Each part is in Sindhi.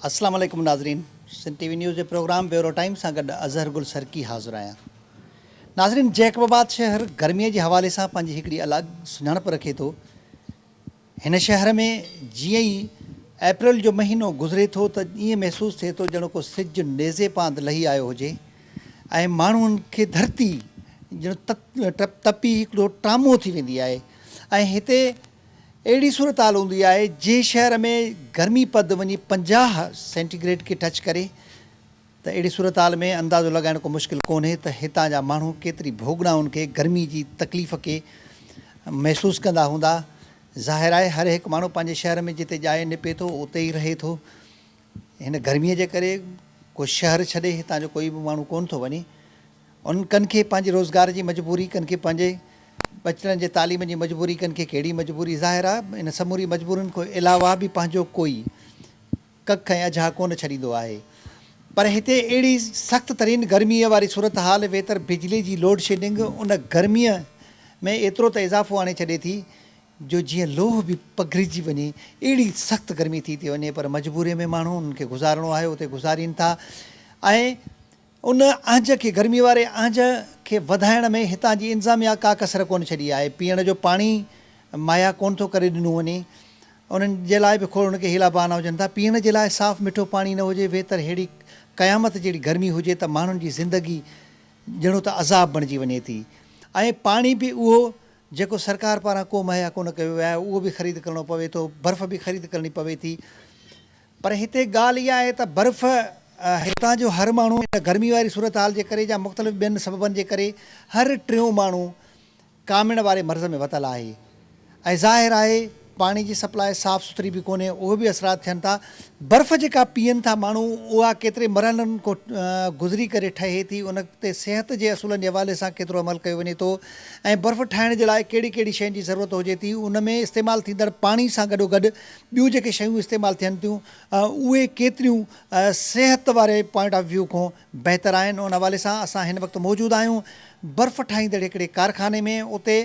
اسلام عليڪم ناظرين سنڌ ٽي وي نيوز جي پروگرام بيورو ٽائيم سان گڏ اظهر گل سرڪي حاضر آهيان. ناظرين جيڪب آباد شهر گرمي جي حوالي سان پنهنجي هڪڙي الڳ سڃاڻپ رکي ٿو. هن شهر ۾ جيئن ئي اپريل جو مهينو گذري ٿو ته ائين محسوس ٿئي ٿو ڄڻ ڪو سج نيزي پاند لهي آيو هجي ۽ ماڻهن کي ڌرتي ڄڻ تپي هڪڙو ٽامو ٿي ويندي آهي ۽ هتي اهڙي صورتحال هوندي آهي جنهن شهر ۾ گرمي پد وڃي 50 سينٽي گريڊ کي ٽچ ڪري ته اهڙي صورتحال ۾ اندازو لڳائڻ ڪو مشڪل ڪونهي ته هتان جا ماڻهو ڪيتري ڀوڳنائن کي گرمي جي تڪليف کي محسوس ڪندا هوندا. ظاهر آهي هر هڪ ماڻهو پنهنجي شهر ۾ جتي ڄائي نپي ٿو اتي ئي رهي ٿو. هن گرمي جي ڪري ڪو شهر ڇڏي هتان جو ڪوئي به ماڻهو ڪونه ٿو وڃي. ان ڪن کي پنهنجي روزگار جي مجبوري، ڪن کي پنهنجي ٻچڙن جي تعليم جي مجبوري، ڪن کي ڪهڙي مجبوري ظاهر آهي ان سموري مجبورين کان علاوه به پنهنجو ڪوئي ڪک ۽ اجها ڪونه ڇڏيندو آهي. پر هتي اهڙي سخت ترين گرميء واري صورتحال ويتر بجلي جي لوڊشيڊنگ ان گرميء ۾ ايترو ته اضافو آڻي ڇڏي ٿي جو جيئن لوهه به پگهرجي وڃي اهڙي سخت گرمي ٿي ٿي وڃي پر مجبوريء ۾ ماڻهو انهن کي گذارڻو آهي اتي گذارين ٿا ۽ ان اهنج کي گرمي واري اهنج کي وڌائڻ ۾ هتان جي انتظاميا ڪا ڪسر ڪونه ڇڏي آهي. پيئڻ جو پاڻي مهيا ڪونه ٿو ڪري ڏنو وڃي. انهن جي لاء به کوڙ ان کي حيلا بهانا هجن ٿا. پيئڻ جي لاء صاف مٺو پاڻي نه هجي، ويتر ههڙي قيامت جهڙي گرمي هجي ته ماڻهن جي زندگي ڄڻو ته عذاب بڻجي وڃي ٿي ۽ پاڻي به اهو جيڪو سرڪار پاران ڪو مهيا ڪونه ڪيو ويو آهي اهو به خريد ڪرڻو پوي ٿو، برف به خريد ڪرڻي پوي ٿي. پر هتي ڳالهه اها آهي ته برف هتان جو هر ماڻهو ان گرمي واري صورتحال جي ڪري يا مختلف ٻين سببن جي ڪري هر ٽيون ماڻهو ڪامڻ واري مرض ۾ وتل آهي ۽ ظاهر آهي پاڻي جي سپلاء صاف سٿري به ڪونهي اهي به اثرات ٿين ٿا برف جيڪا پيئن ٿا ماڻهو اها ڪيتري مرحلن کان گذري ڪري ٺهي ٿي ان تي صحت جي اصولن جي حوالي سان ڪيترو عمل ڪيو وڃي ٿو ۽ برف ٺاهڻ جي لاء ڪهڙي ڪهڙي شين جي ضرورت هجي ٿي ان ۾ استعمال ٿيندڙ پاڻي سان گڏوگڏ ٻيون جيڪي شيون استعمال ٿين ٿيون اهي ڪيتريون صحت واري پوائنٽ آف ويو کان بهتر آهن ان حوالي سان اسان هن وقت موجود آهيون برف ٺاهيندڙ هڪڙي ڪارخاني ۾ اتي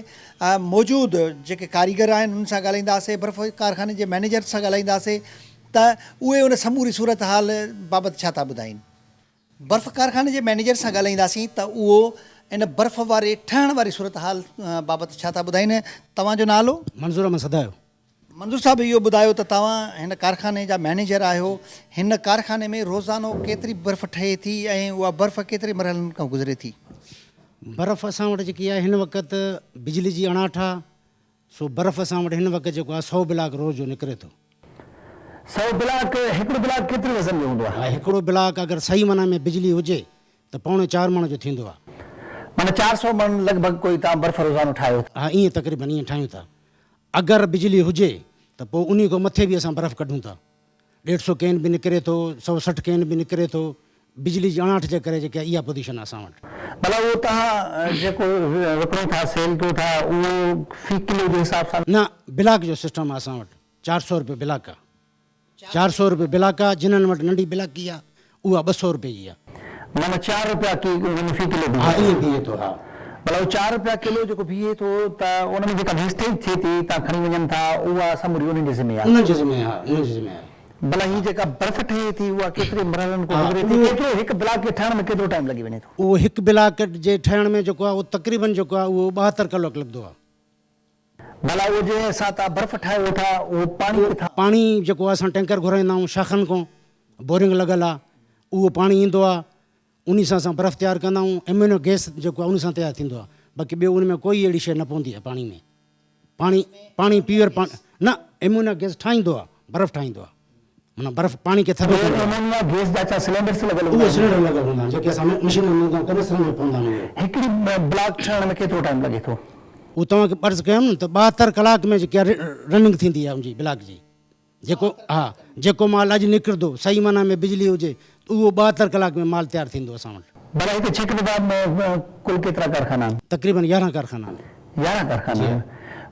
موجود جيڪي ڪاريگر آهن انهن سان ڳالهائينداسين برف ڪارخاني جي مئنيجر سان ڳالهائينداسين ته اهي ان سموري صورتحال بابت ڇا ٿا ٻڌائين. برف ڪارخاني جي مئنيجر سان ڳالهائينداسين ته اهو ان برف واري ٺهڻ واري صورتحال بابت ڇا ٿا ٻڌائين. توهان جو نالو؟ منظور احمد سدايو. منظور صاحب اهو ٻڌايو ته توهان هن ڪارخاني جا مئنيجر آهيو، هن ڪارخاني ۾ روزانو ڪيتري برف ٺهي ٿي ۽ اها برف ڪيتري مرحلن کان گذري ٿي؟ برف اسان وٽ جيڪي آهي هن وقت بجلي جي اڻاٺ آهي سو برف اسان وٽ هن وقت جيڪو آهي سئو بلاڪ روز جو نڪري ٿو. سئو بلاڪ، هڪڙو بلاڪ ڪيتري وزن جو هوندو آهي؟ هڪڙو بلاڪ اگر صحيح معنيٰ ۾ بجلي هجي ته پوڻي چار مڻ جو ٿيندو آهي. معنيٰ 400 مڻ لڳ ڀڳ ڪوئي توهان برف روزانو ٺاهيو ٿا؟ ها ائين تقريبن ائين ٺاهيون ٿا. اگر بجلي هجي ته پوء انهي کان مٿي به اسان برف ڪڍون ٿا. ڏيڍ سو ڪين به نڪري ٿو، 160 ڪين به نڪري ٿو. بجلي جي اڻاٺ جي ڪري جيڪي اها پوزيشن آهي اسان وٽ. ڀلا اهو توهان جيڪو وڪڻو ٿا، سيل ڪيو ٿا، اهو في ڪلو جي حساب سان؟ نه، بلاڪ جو سسٽم آهي اسان وٽ. 400 روپيه بلاڪ آهي. 400 روپيه بلاڪ آ، جنھن وٽ ننڍي بلاڪي آ، اها 200 روپيه جي آ. معنيٰ چار روپيا ڪي يعني في ڪلو بيھي ها ائين بيھي ٿو ها. ڀلا اهو چار روپيا ڪلو جيڪو بيھي ٿو ته ان ۾ جيڪا ويسٽيج ٿئي ٿي تان کڻي وڃن ٿا اها سموري انهن جي ذمي آ. انهن جي ذمي ها انهن جي ذمي آ. ڀلا هي جيڪا برف ٺهي ٿي اها ڪيتري مرحلن کان گذري ٿي ڪيترو هڪ بلاڪ جي ٺهڻ ۾ ڪيترو ٽائيم لڳي وڃي ٿو. اهو هڪ بلاڪ جي ٺهڻ ۾ جيڪو آ اهو تقريبن جيڪو آ اهو 72 ڪلاڪ لڳندو آ. ڀلا اهو جنهن سان توهان برف ٺاهيو ٿا اهو پاڻي ڪٿان؟ پاڻي جيڪو آهي اسان ٽينڪر گهرائيندا آهيون شاخن کان بورنگ لڳل آهي اهو پاڻي ايندو آهي انهي سان اسان برف تيار ڪندا آهيون ايمونيا گئس جيڪو آهي انهي سان تيار ٿيندو آهي باقي ٻيو ان ۾ ڪوئي اهڙي شيء نه پوندي آهي پاڻي ۾ پاڻي پاڻي پيور پاڻي نه ايمونيا گئس ٺاهيندو آهي برف ٺاهيندو آهي معنيٰ برف پاڻي کي ٿڌو ڪندو آهي. ايمونيا گئس جا ڇا سلينڊرس لڳل هوندا آهن؟ اهي سلينڊر لڳل هوندا آهن جيڪي اسان مشينن ۾ هوندا آهن ڪنيسٽرن ۾ پوندا آهن اهي. هڪڙي بلاڪ ٺهڻ ۾ ڪيترو ٽائيم لڳي ٿو؟ اهو توهان کي عرض ڪيم نه ته 72 ڪلاڪ ۾ جيڪي رننگ ٿيندي آهي ان جي بلاڪ جي جيڪو ها جيڪو مال اڄ نڪرندو صحيح معنيٰ ۾ بجلي هجي ته اهو 72 ڪلاڪ ۾ مال تيار ٿيندو اسان وٽ. ڀلا هتي ڇڪ نباب ۾ ڪل ڪيترا ڪارخانا آهن؟ تقريبن 11 ڪارخانا آهن. 11 ڪارخانا آهن.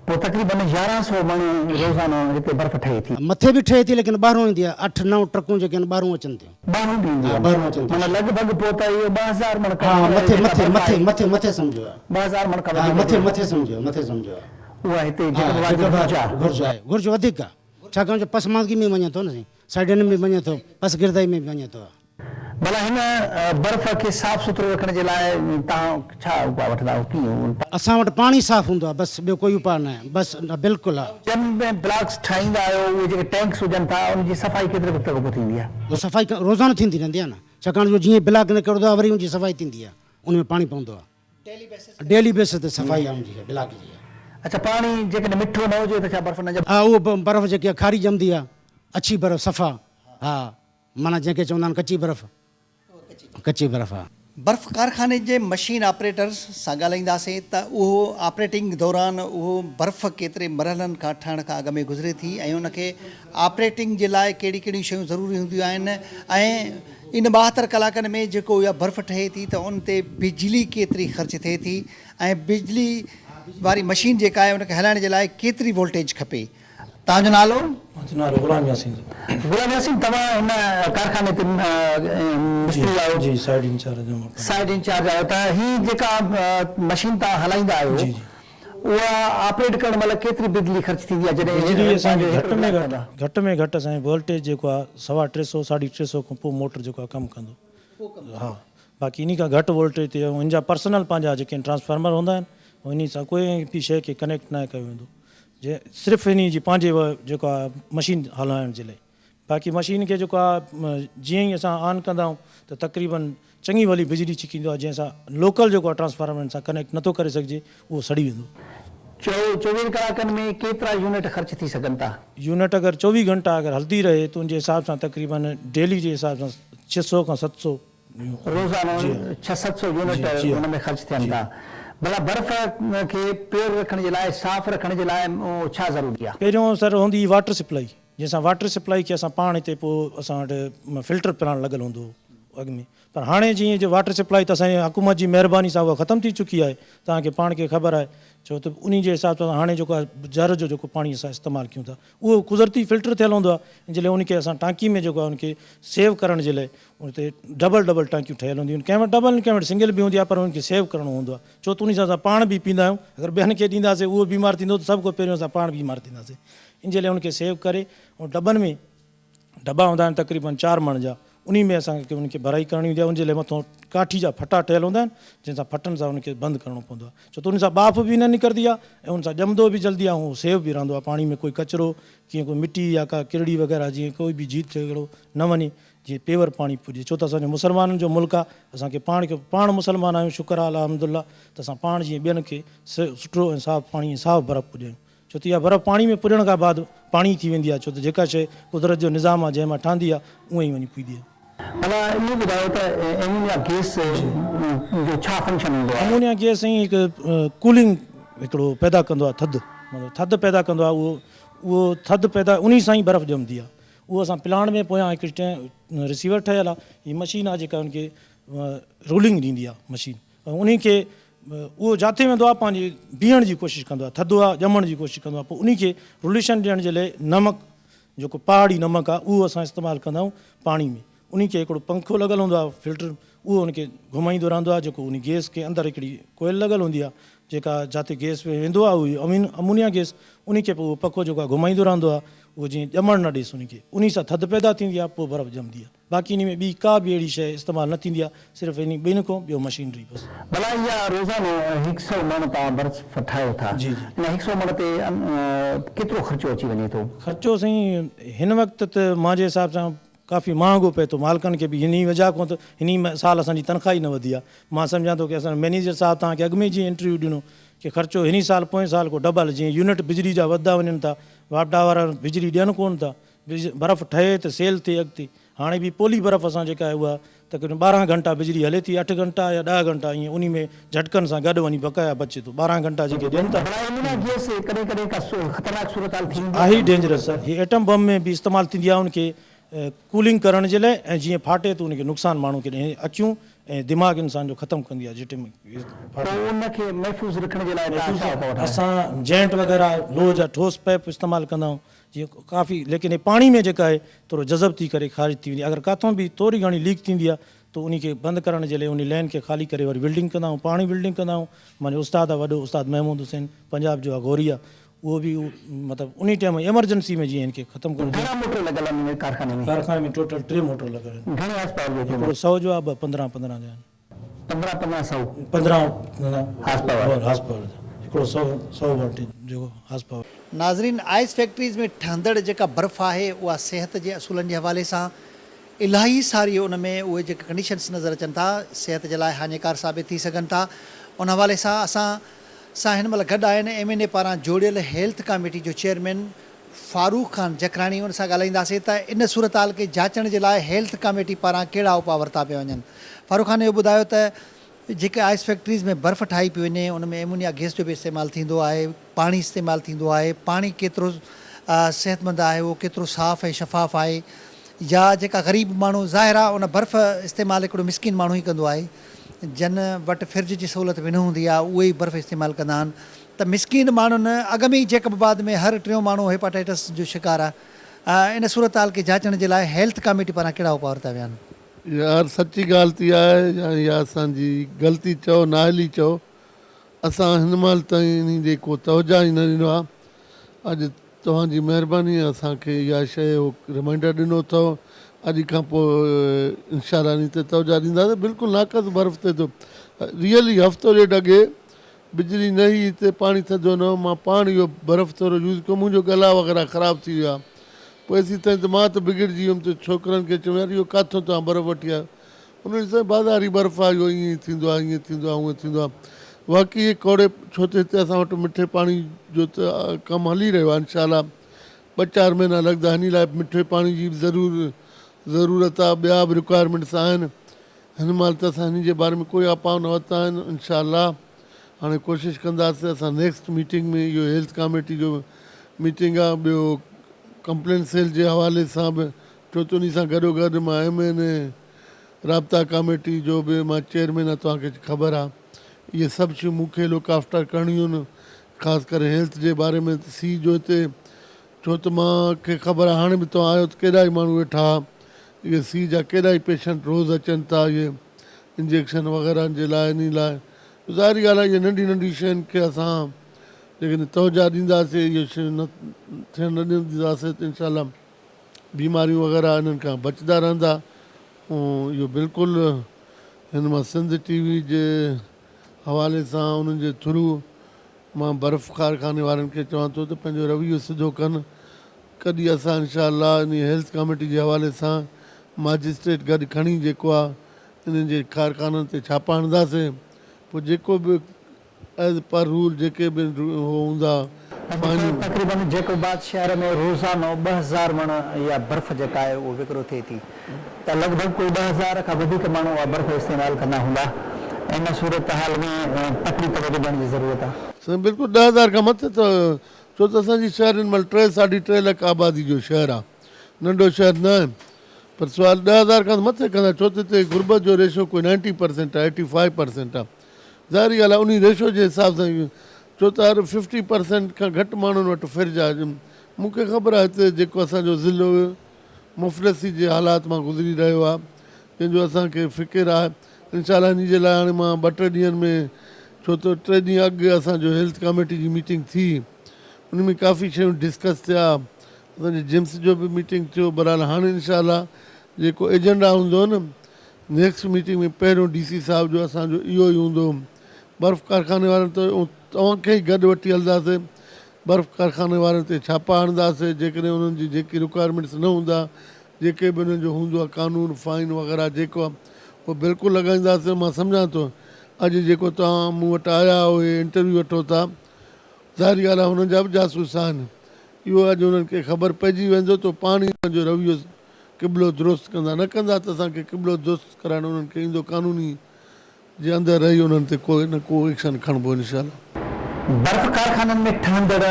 پوء تقريبن 1100 مڻ روزانو هتي برف ٺهي ٿي. مٿي به ٺهي ٿي ليڪن ٻاهرون ايندي آهي. اٺ نو ٽرڪون جيڪي آهن ٻاهرون اچن ٿيون. ٻاهرون به اينديون آهن. ٻاهرون اچن ٿيون. معنيٰ لڳ ڀڳ پوء ته اهو 2000 مڻ ها مٿي مٿي مٿي مٿي مٿي سمجهو ها. 2000 مڻ کان وڌيڪ. ها مٿي مٿي سمجهو مٿي سمجهو ها. اها هتي جيڪب آباد جي گهرج آهي. گهرج آهي گهرج وڌيڪ آهي ڇاڪاڻ جو پسماندگي ۾ وڃي ٿو نه سائين. سائيڊن ۾ به وڃي ٿو، پسگردائي ۾ به وڃي ٿو. ڀلا هن برف کي صاف سٿرو رکڻ جي لاء توهان ڇا اپاء وٺندا آهيو ڪيئن؟ اسان وٽ پاڻي صاف هوندو آهي بس ٻيو ڪوئي اپاء ناهي بس بلڪل ها. جن ۾ بلاڪس ٺاهيندا آهيو اهي جيڪي ٽينڪس هجن ٿا ان جي صفائي ڪيتري وقت کان پوء ٿيندي آهي؟ اها صفائي روزانو ٿيندي رهندي آهي نه ڇاڪاڻ جو جيئن بلاڪ نڪرندو آهي وري ان جي صفائي ٿيندي آهي ان ۾ پاڻي پوندو آهي ڊيلي بيسس تي صفائي آهي ان جي بلاڪ جي. اڇا پاڻي جيڪڏهن مٺو نه هجي ته ڇا برف نه ڄمندي؟ ها اهو برف جيڪي آهي کاري ڄمندي آهي اڇي برف صفا ها. معنيٰ جنهن کي چوندا آهن ڪچي برف، ڪچي برف آ. برف ڪارخاني جي مشين آپريٽرز سان ڳالهائينداسين ته اهو آپريٽنگ دوران اهو برف ڪيتري مرحلن کان ٺهڻ کان اڳ ۾ گذري ٿي ۽ ان کي آپريٽنگ جي لاء ڪهڙي ڪهڙيون شيون ضروري هونديون آهن ۽ ان 72 ڪلاڪن ۾ جيڪو اها برف ٺهي ٿي ته ان تي بجلي ڪيتري خرچ ٿئي ٿي ۽ بجلي واري مشين جيڪا آهي ان کي هلائڻ جي لاء ڪيتري وولٽيج کپي. توهان جو نالو؟ منهنجو نالو غلام ياسين. غلام ياسين توهان هن ڪارخاني تي مستري آهيو؟ جي سائيڊ انچارج آهيان مان. سائيڊ انچارج آهيو ته هي جيڪا مشين توهان هلائيندا آهيو اها آپريٽ ڪرڻ مهل ڪيتري بجلي خرچ ٿيندي آهي جڏهن بجلي اسان کي گهٽ ۾ گهٽ گهٽ ۾ گهٽ اسان کي وولٽيج جيڪو آهي سوا ٽي سو ساڍي ٽي سو کان پوء موٽر جيڪو آهي ڪم ڪندو ها باقي انهي کان گهٽ وولٽيج تي ان جا پرسنل پنهنجا جيڪي ٽرانسفارمر هوندا آهن انهي سان ڪوئي به شيء کي ڪنيڪٽ ناهي ڪيو ويندو جي صرف انهي جي پنهنجي جيڪو آهي مشين هلائڻ جي لاء باقي مشين کي جيڪو آهي جيئن ئي اسان آن ڪندا آهيون ته تقريبن چڱي ڀلي بجلي ڇڪيندو آهي جنهن سان لوڪل جيڪو آهي ٽرانسفارمر سان ڪنيڪٽ نٿو ڪري سگهجي اهو سڙي ويندو. 24 ڪلاڪن ۾ ڪيترا يونٽ خرچ ٿي سگهن ٿا؟ يونٽ اگر 24 گهنٽا اگر هلندي رهي ته ان جي حساب سان تقريبن ڊيلي جي حساب سان 600 کان 700 روزانو ڇهه ست سو يونٽ ان ۾ خرچ ٿين ٿا. ڀلا برف کي پيور رکڻ جي لاء صاف رکڻ جي لاء ڇا ضروري آ؟ پهريون سر هوندي هئي واٽر سپلائي جنهن سان واٽر سپلائي کي اسان پاڻ هتي پوء اسان وٽ فلٽر پلانٽ لڳل هوندو هو اڳ ۾ پر هاڻي جيئن جو واٽر سپلائي ته اسان جي حڪومت جي مهرباني سان اها ختم ٿي چڪي آهي توهان کي پاڻ کي خبر آهي ڇو ته انهي جي حساب سان هاڻي جيڪو آهي جر جو جيڪو پاڻي اسان استعمال ڪيون ٿا اهو قدرتي فلٽر ٿيل هوندو آهي ان جي لاء ان کي اسان ٽانڪي ۾ جيڪو آهي ان کي سيو ڪرڻ جي لاء ان تي ڊبل ڊبل ٽانڪيون ٺهيل هونديون آهن ڪنهن وٽ ڊبل ڪنهن وٽ سنگل به هوندي آهي پر ان کي سيو ڪرڻو هوندو آهي ڇو ته انهي سان اسان پاڻ به پيئندا آهيون اگر ٻين کي ڏينداسين اهو بيمار ٿيندو ته سڀ کان پهريون اسان پاڻ بيمار ٿينداسين ان جي لاء ان کي سيو ڪري ۽ ڊٻن ۾ ڊٻا هوندا آهن تقريبن 4 مڻ جا انهي ۾ اسان کي ان کي ڀرائي ڪرڻي هوندي آهي ان جي لاء مٿو ڪاٺي جا ڦٽا ٺهيل هوندا آهن جنهن سان ڦٽن سان ان کي بند ڪرڻو پوندو آهي ڇو ته ان سان ٻاڦ به نه نڪرندي آهي ۽ ان سان ڄمندو به جلدي آهي ۽ سيو به رهندو آهي پاڻي ۾ ڪوئي ڪچرو ڪيئن ڪوئي مٽي يا ڪا ڪرڙي وغيره جيئن ڪوئي به جيت جهڳڙو نه وڃي جيئن پيور پاڻي پڄي ڇو ته اسان جو مسلمانن جو ملڪ آ اسان کي پاڻ کي پاڻ مسلمان آهيون شڪر آ الحمدالله ته اسان پاڻ جيئن ٻين کي سٺو ۽ صاف پاڻي ۽ صاف برف پڄايون ڇو ته اها برف پاڻي ۾ پڄڻ کان بعد پاڻي ٿي ويندي آ ڇو ته جيڪا شيء قدرت جو نظام آ جنهن مان ٺهندي آ اونئن ئي وڃي پڄدي آ. ڀلا اهو ٻڌايو ته ايمونيا گيس جو ڇا فنڪشن هوندو آهي؟ ايمونيا گيس سائين هڪ ڪولنگ هڪڙو پيدا ڪندو آ ٿڌ مطلب ٿڌ پيدا ڪندو آ اهو اهو ٿڌ پيدا انهي سان ئي برف ڄمدي آ اهو اسان پلانٽ ۾ پويان هڪ رسيور ٺهيل آهي هي مشين آهي جيڪا ان کي رولنگ ڏيندي آهي مشين ۽ انهي کي اهو جاٿي ويندو آهي پنهنجي بيهڻ جي ڪوشش ڪندو آهي ٿڌو آهي ڄمڻ جي ڪوشش ڪندو آهي پوء انهي کي روليشن ڏيڻ جي لاء نمڪ جيڪو پهاڙي نمڪ آهي اهو اسان استعمال ڪندا آهيون پاڻي ۾ انهي کي هڪڙو پنکو لڳل هوندو آهي فلٽر اهو ان کي گهمائيندو رهندو آهي جيڪو انهي گيس کي اندر هڪڙي ڪوئل لڳل هوندي آهي جيڪا جاتي گيس ويندو آهي اهو امونيا گيس انهي کي پوء اهو پکو جيڪو آهي گهمائيندو رهندو آهي اهو جيئن ڄمڻ نه ڏيس انهي کي انهي سان ٿڌ پيدا ٿيندي آهي پوء برف ڄمندي آهي باقي انهي ۾ ٻي ڪا به اهڙي شيء استعمال نه ٿيندي آهي صرف انهي ٻن کان ٻيو مشينري بس. ڀلا اها روزانو هڪ سئو مڻ توهان برف ٺاهيو ٿا جي جي. ان هڪ سئو مڻ تي ڪيترو خرچو اچي وڃي ٿو؟ خرچو سائين هن وقت ته مانجي حساب سان ڪافي مهانگو پئي ٿو مالڪن کي به انهي وجهه کان ته انهي سال اسان جي تنخواه ئي نه وڌي آهي مان سمجهان ٿو ڪي اسان مئنيجر صاحب توهان کي اڳ ۾ جيئن انٽرويو ڏنو ڪي خرچو انهي سال پوئين سال کان ڊبل جيئن يونٽ بجلي جا وڌدا وڃن ٿا واپڊا وارا بجلي ڏين ڪون ٿا برف ٺهي ته سيل ٿئي اڳتي هاڻي به پولي برف اسان جيڪا آهي اها تقريبن 12 گهنٽا بجلي هلي ٿي 8 گهنٽا يا 10 گهنٽا ائين انهي ۾ جهٽڪن سان گڏ وڃي بقايا بچي ٿو 12 گهنٽا جيڪي ڏين ٿا. ڀلا ايمونيا گيس ڪڏهن ڪڏهن ڪا خطرناڪ صورتحال ٿي ويندي آهي ڊينجرس سر هي ايٽم بم ۾ به استعمال ٿيندي آهي ان کي ڪولنگ ڪرڻ جي لاء ۽ جيئن ڦاٽي ته ان کي نقصان ماڻهو کي ڏئي اکيون ۽ دماغ انسان جو ختم ڪندي آهي جيٽي ۾ پوء ان کي محفوظ رکڻ جي لاء توهان ڇا اپاء وٺندا آهيو؟ اسان جينٽ وغيره لوهه جا ٺوس پائپ استعمال ڪندا آهيون جيئن ڪافي ليڪن هي پاڻي ۾ جيڪا آهي ٿورو جذب ٿي ڪري خارج ٿي ويندي آهي اگر ڪاٿون به ٿوري گهڻي ليڪ ٿيندي آهي ته انهي کي بند ڪرڻ جي لاء انهي لائين کي خالي ڪري وري ويلڊنگ ڪندا آهيون پاڻ ئي ويلڊنگ ڪندا آهيون مانجو استاد آهي وڏو استاد محمود حسين پنجاب جو آهي غوري آهي. اهو به مطلب انهي ٽائيم ايمرجنسي ۾ جيئن هن کي ختم ڪرڻو گهڻا موٽر لڳل آهن ان ڪارخاني ۾؟ ڪارخاني ۾ ٽوٽل ٽي موٽر لڳل آهن. گهڻي هارس پاور جو هڪڙو سئو جو آهي، ٻه پندرهن پندرهن جا آهن. پندرهن پندرهن سئو. 15 هارس پاور. هارس پاور جو هڪڙو سئو والٽ جو هارس پاور. ناظرين آئس فيڪٽريز ۾ ٺهندڙ جيڪا برف آهي اها صحت جي اصولن جي حوالي سان الاهي ساري ان ۾ اهي جيڪي ڪنڊيشنس نظر اچن ٿا صحت جي لاء هاڃيڪار ثابت ٿي سگهن ٿا ان حوالي سان اسان سان هن مهل گڏ آهن ايم اين اي پاران جوڙيل هيلٿ ڪاميٽي جو چيئرمين فاروق خان جکراڻي ان سان ڳالهائينداسين ته ان صورتحال کي جاچڻ جي لاء هيلٿ ڪاميٽي پاران ڪهڙا اپاء ورتا پيا وڃن. فاروق خان اهو ٻڌايو ته جيڪي آئس فيڪٽريز ۾ برف ٺاهي پئي وڃي ان ۾ ايمونيا گئس جو به استعمال ٿيندو آهي، پاڻي استعمال ٿيندو آهي، پاڻي ڪيترو صحتمند آهي اهو ڪيترو صاف ۽ شفاف آهي يا جيڪا غريب ماڻهو ظاهر آهي ان برف استعمال هڪڙو مسڪين ماڻهو ئي ڪندو آهي جن وٽ فرج جي سهولت به نه هوندي آهي اهي ئي برف استعمال ڪندا آهن ته مسڪين ماڻهن اڳ ۾ ئي جيڪب آباد ۾ هر ٽيون ماڻهو هيپاٽائٽس جو شڪار آهي ان صورتحال کي جاچڻ جي لاء هيلٿ ڪاميٽي پاران ڪهڙا اپاء ورتا ويا آهن؟ يار سچي ڳالهه ته اها آهي يا اها اسان جي غلطي چئو نااهلي چئو اسان هن مهل تائين انهي ڏي ڪو توجه ئي نه ڏنو آهي اڄ توهان جي مهرباني اسان کي اها شيء اهو ريمائنڊر ڏنو اٿئو اڄ کان پوء انشاء الله انهي تي توجه ڏينداسين بلڪل ناقص برف ٿئي ٿو ريئلي هفتو ڏيڍ اڳي بجلي نه هئي هتي پاڻي ٿڌو نه هو مان پاڻ اهو برف ٿورو يوز ڪيو منهنجو ڳلا وغيره خراب ٿي ويا پوء ايسين تائين ته مان ته بگڙجي ويم ته ڇوڪرن کي چيم يار اهو ڪاٿو توهان برف وٺي آيو انهن چيو سائين بازاري برف آهي اهو ائين ئي ٿيندو آهي ائين ٿيندو آهي هونئن ٿيندو آهي واقعي اهي ڪوڙي ڇو ته هتي اسان وٽ مٺي پاڻي جو ته ڪم هلي رهيو آهي انشاء الله ٻه چار مهينا لڳندا انهي لاء مٺي پاڻي جي به ضرور ضرورت آهي ٻيا به رڪوائرمينٽس آهن هن مهل ته اسان هن جي باري ۾ ڪوئي اپاء نه ورتا آهن انشاء الله هاڻي ڪوشش ڪنداسين اسان نيڪسٽ ميٽنگ ۾ اهو هيلٿ ڪاميٽي جو ميٽنگ آهي ٻيو ڪمپلين سيل جي حوالي سان به ڇو ته انهي سان گڏو گڏ مان ايم اين اي رابطا ڪاميٽي جو به مان چيئرمين آهيان توهان کي خبر آهي اهي سڀ شيون مون کي لوڪ آفٽر ڪرڻيون آهن خاص ڪري هيلٿ جي باري ۾ سي جو هتي ڇو ته مان کي خبر آهي هاڻي به توهان آيو ته ڪيڏا ئي ماڻهو ويٺا ها اهي سي جا ڪيڏا ئي پيشنٽ روز اچن ٿا اهي انجيڪشن وغيره جي لاء انهي لاء ظاهري ڳالهه آهي اهي ننڍي ننڍي شين کي اسان جيڪڏهن توجه ڏينداسين اهي شيون نه ٿيڻ نه ڏينداسين ته انشاء الله بيماريون وغيره انهن کان بچندا رهندا اهو بلڪل هن مان سنڌ ٽي وي جي حوالي سان انهن جي ٿرو مان برف ڪارخاني وارن کي چوان ٿو ته پنهنجو رويو سڌو ڪن ڪڏهن اسان انشاء الله انهي هيلٿ ڪاميٽي جي حوالي سان ماجسٽريٽ گڏ کڻي جيڪو آ انهن جي ڪارخانن تي ڇاپا هڻنداسين پوء جيڪو به ايز پر رول جيڪي به هو هوندا فائنون. تقريبن جيڪب آباد شهر ۾ روزانو 2000 مڻ اها برف جيڪا آهي اهو وڪرو ٿئي ٿي ته لڳ ڀڳ ڪوئي 2000 کان وڌيڪ ماڻهو اها برف استعمال ڪندا هوندا ان صورتحال ۾ تڪڙي توجه ڏيڻ جي ضرورت آهي. سائين بلڪل 10,000 کان مٿي ته ڇو ته اسان جي شهر هن مهل ٽي ساڍي ٽي لک آبادي جو شهر آهي ننڍو شهر نه آهي پر سوال 10,000 کان ته مٿي ڪندا ڇو ته هتي غربت جو ريشو ڪوئي نائنٽي پرسينٽ آهي ايٽي فائيو پرسينٽ آهي ظاهري ڳالهه آهي انهي ريشو جي حساب سان ڇو ته هر ففٽي پرسينٽ کان گهٽ ماڻهن وٽ فرج آهي مون کي خبر آهي هتي جيڪو اسان جو ضلعو مفلسي جي حالات مان گذري رهيو آهي جنهن جو اسان کي فڪر آهي انشاء الله انهي جي لاء هاڻي مان ٻه ٽي ڏينهن ۾ ڇو ته ٽي ڏينهن اڳ اسان جو هيلٿ ڪاميٽي جي ميٽنگ ٿي ان ۾ ڪافي شيون ڊسڪس ٿيا اسان جي جمس جو به ميٽنگ ٿيو بهرحال هاڻي انشاء الله جيڪو ايجنڊا هوندو نه نيڪسٽ ميٽنگ ۾ پهريون ڊي سي صاحب جو اسان جو اهو ئي هوندو برف ڪارخاني وارن ته توهان کي ئي گڏ وٺي هلنداسين برف ڪارخاني وارن تي ڇاپا هڻنداسين جيڪڏهن انهن جي جيڪي رڪوائرمينٽس نه هوندا جيڪي به انهن جو هوندو آهي قانون فائن وغيره جيڪو آهي اهو بلڪل لڳائينداسين مان سمجهان ٿو اڄ جيڪو توهان مون وٽ آيا آهيو هي انٽرويو وٺو ٿا ظاهري ڳالهه آهي هنن جا به جاسوس آهن اهو اڄ انهن کي خبر پئجي ويندو ته پاڻ ئي پنهنجو رويو قبلو درست ڪندا نه ڪندا ته اسان کي قبلو درست ڪرائڻ انهن کي ايندو قانوني جي اندر رهي انهن تي ڪو نه ڪو ايڪشن کڻبو انشاء الله. برف ڪارخانن ۾ ٺهندڙ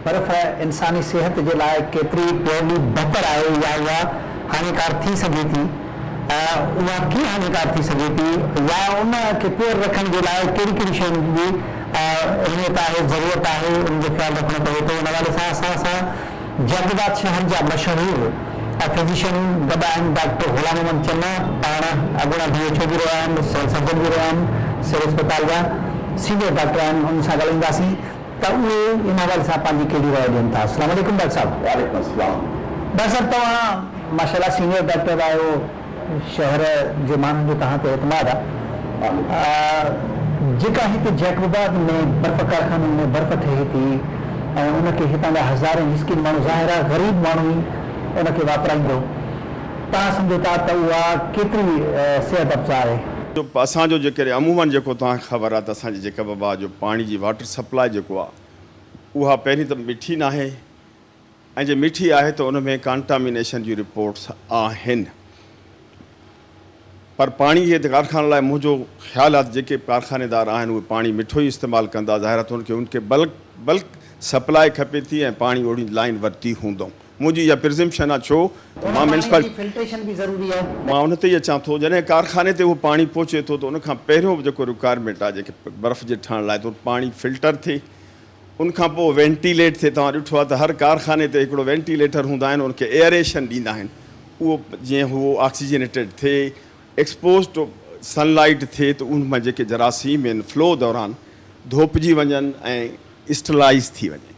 برف انساني صحت جي لاء ڪيتري پيورلي بهتر آهي يا اها هاڃيڪار ٿي سگهي ٿي اها ڪيئن هاڃيڪار ٿي سگهي ٿي يا ان کي پيور رکڻ جي لاء ڪهڙي ڪهڙي شين جي اهميت آهي ضرورت آهي ان جو خيال رکڻو پوي ٿو ان حوالي سان اسان سان جلد آباد شهر جا مشهور فزيشن گڏ آهن ڊاڪٽر غلام محمد چنا پاڻ اڳوڻا ڊي ايڇ او به رهيا آهن سول سرجن به رهيا آهن سول اسپتال جا سينيئر ڊاڪٽر آهن انهن سان ڳالهائينداسين ته اهي ان حوالي سان پنهنجي ڪهڙي راء ڏين ٿا. السلام عليڪم ڊاڪٽر صاحب. وعليڪم السلام. ڊاڪٽر صاحب توهان ماشاءالله سينيئر ڊاڪٽر آهيو شهر جي ماڻهن جو توهان تي اعتماد آهي جيڪا هتي جيڪب آباد ۾ برف ڪارخانن ۾ برف ٺهي ٿي ۽ ان کي هتان جا هزارين مسڪين ماڻهو ظاهر آهي غريب ماڻهو ئي ان کي واپرائيندو توهان سمجهو ٿا ته اها ڪيتري صحت افزا آهي؟ جو اسان جو جيڪڏهن عموماً جيڪو توهان کي خبر آهي ته اسان جي جيڪب آباد جو پاڻي جي واٽر سپلاء جيڪو آهي اها پهرين ته مٺي ناهي ۽ جي مٺي آهي ته ان ۾ ڪانٽامينيشن جون رپورٽس آهن پر پاڻي جي ڪارخانن لاء منهنجو خيال آهي ته جيڪي به ڪارخانيدار آهن اهي پاڻي مٺو ئي استعمال ڪندا ظاهر آهي ته انهن کي ان کي بلڪ بلڪ سپلاء کپي ٿي ۽ پاڻي اوڙي لائين ورتي هوندئون منهنجي اها پرزمپشن آهي ڇو ته مان ميونسپل فلٽريشن به ضروري آهي. مان ان تي ئي اچان ٿو جڏهن ڪارخاني تي اهو پاڻي پهچي ٿو ته ان کان پهريون به جيڪو رڪوائرمينٽ آهي جيڪي برف جي ٺهڻ لاء ته پاڻي فلٽر ٿئي ان کان پوء وينٽيليٽ ٿئي توهان ڏٺو آهي ته هر ڪارخاني تي هڪڙو وينٽيليٽر هوندا آهن ان کي ايئريشن ڏيندا آهن اهو جيئن هو آڪسيجنيٽيڊ ٿئي ايڪسپوز ٽو سن لائيٽ ٿئي ته ان مان جيڪي جراثيم آهن فلو دوران ڌوپجي وڃن ۽ اسٽرلائيز ٿي وڃي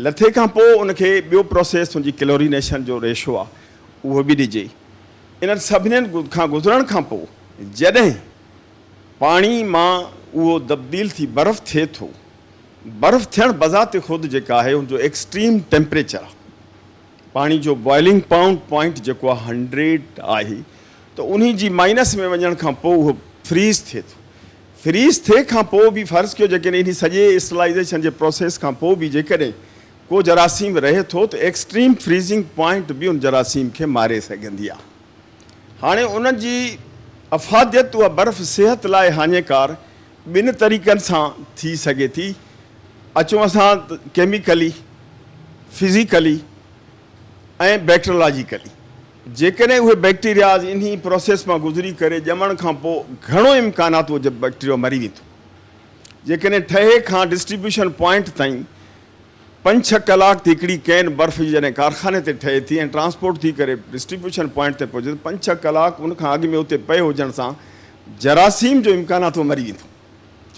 لٿي کان پوء ان کي ٻيو پروسيس ان جي ڪلورينيشن جو ريشو آ اهو به ڏجي. انهن سڀنين کان گذرڻ کان پوء جڏهن پاڻي مان اهو تبديل ٿي برف ٿئي ٿو، برف ٿيڻ بذات خود جيڪا آهي ان جو ايڪسٽريم ٽيمپريچر آ، پاڻي جو بوائلنگ پائونڊ پوائنٽ جيڪو آ هنڊريڊ آهي ته انهي جي مائنس ۾ وڃڻ کان پوء اهو فريز ٿئي ٿو. فريز ٿئي کان پوء به فرض ڪيو جيڪڏهن انهي سڄي اسٽرلائيزيشن جي پروسيس کان پوء به جيڪڏهن ڪو جراثيم رهي ٿو ته ايڪسٽريم فريزنگ پوائنٽ به ان جراثيم کي ماري سگهندي آهي. هاڻي ان جي افاديت اها برف صحت لاء هاڃيڪار ٻن طريقن سان ٿي سگهي ٿي. اچو اسان ڪيميڪلي، فزيڪلي ۽ بيڪٽرلاجيڪلي. جيڪڏهن اهي بيڪٽيرياز انهي پروسيس مان گذري ڪري ڄمڻ کان پوء گهڻو امڪان آهي ته اهو بيڪٽيريا مري ويندو. جيڪڏهن ٺهي کان ڊسٽريبيوشن پوائنٽ تائين پنج ڇهه ڪلاڪ تي هڪڙي ڪين برف جي جڏهن ڪارخاني تي ٺهي ٿي ۽ ٽرانسپورٽ ٿي ڪري ڊسٽريبيوشن پوائنٽ تي پهچي ٿي پنج ڇهه ڪلاڪ ان کان اڳ ۾ اتي پئي هجڻ سان جراثيم جو امڪان آهي ته اهو مري ويندو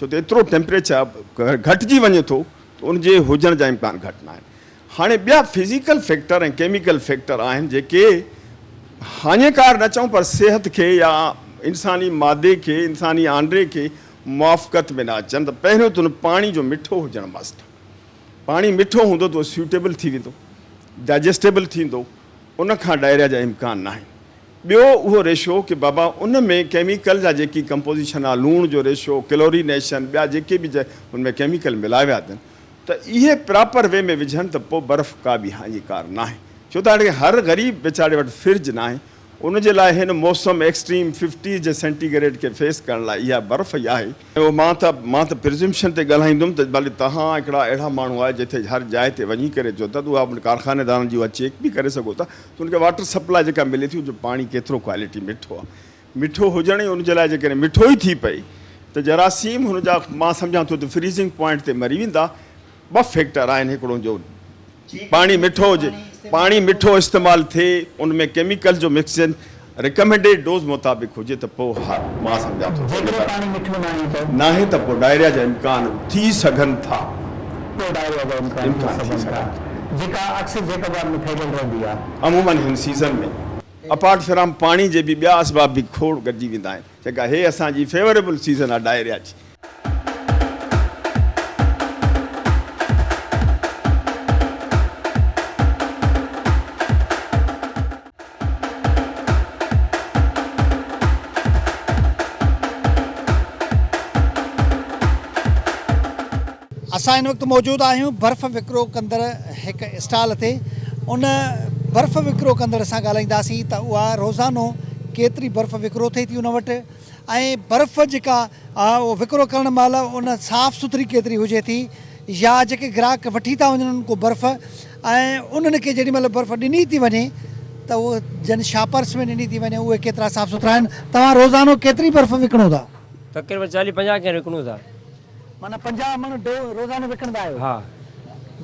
ڇو ته ايترو ٽيمپريچر گهٽجي وڃي ٿو ته ان جي هجڻ جا امڪان گهٽ ناهن. هاڻي ٻيا فزيڪل فيڪٽر ۽ ڪيميڪل فيڪٽر آهن جيڪي هاڃيڪار نه چئون پر صحت کي يا انساني مادي کي انساني آنڊري کي موافقت ۾ نه اچن ته پهريون ته ان پاڻي جو مٺو هجڻ مسٽ آهي پاڻي مٺو هوندو ته اهو سيوٽيبل ٿي ويندو ڊائجسٽيبل ٿيندو ان کان ڊائريا جا امڪان ناهن ٻيو اهو ريشو ڪي بابا ان ۾ ڪيميڪل جا جيڪي ڪمپوزيشن آهي لوڻ جو ريشو ڪلورينيشن ٻيا جيڪي به ان ۾ ڪيميڪل ملايا ويا اٿن ته اهي پراپر وي ۾ وجهن ته پوء برف ڪا به هاڃيڪار ناهي ڇو ته هاڻي هر غريب ويچاري وٽ فرج ناهي ان جي لاء هن موسم ايڪسٽريم ففٽيز جي سينٽي گريڊ کي فيس ڪرڻ لاء اها برف ئي آهي. اهو مان ته مان ته پرزمپشن تي ڳالهائيندم ته ڀلي توهان هڪڙا اهڙا ماڻهو آهيو جتي هر جاء تي وڃي ڪري چئو ٿا ته اها ان ڪارخانيدارن جي اها چيڪ به ڪري سگهو ٿا ته ان کي واٽر سپلاء جيڪا ملي ٿي ان جو پاڻي ڪيترو ڪوالٽي مٺو آهي مٺو هجڻ ئي ان جي لاء جيڪڏهن مٺو ئي ٿي پئي ته جراثيم هن جا مان سمجهان ٿو ته فريزنگ پوائنٽ تي مري ويندا. ٻه فيڪٽر آهن هڪڙو جو پاڻي مٺو هجي پاڻي مٺو استعمال ٿئي ان ۾ ڪيميڪل جو مڪسچر ريڪمينڊيڊ ڊوز مطابق هجي ته پوء ها مان سمجهان ٿو ته جيڪڏهن پاڻي مٺو ناهي ته؟ ناهي ته پوء ڊائريا جا امڪان ٿي سگهن ٿا. پوء ڊائريا جا امڪان ٿي سگهن ٿا جيڪا اڪثر جيڪب آباد ۾ ڦهليل رهندي آهي. عموماً هن سيزن ۾. اپارٽ فرام پاڻي جي به ٻيا اسباب به کوڙ گڏجي ويندا آهن جيڪا هي اسان جي فيوريبل سيزن آهي ڊائريا جي. اسان هن وقت موجود آهيون برف وڪرو ڪندڙ هڪ اسٽال تي ان برف وڪرو ڪندڙ سان ڳالهائينداسين ته اها روزانو ڪيتري برف وڪرو ٿئي ٿي ان وٽ ۽ برف جيڪا اهو وڪرو ڪرڻ مهل ان صاف سٿري ڪيتري هجي ٿي يا جيڪي گراهڪ وٺي ٿا وڃن ان کان برف ۽ انهن کي جيڏي مهل برف ڏني ٿي وڃي ته اهو جن شاپرس ۾ ڏني ٿي وڃي اهي ڪيترا صاف سٿرا آهن توهان روزانو ڪيتري برف وڪڻو ٿا؟ تقريبن چاليهه پنجاهه ڪين وڪڻون ٿا. معنيٰ 50 مڻ ڊو روزانو وڪڻندا آهيو؟ ها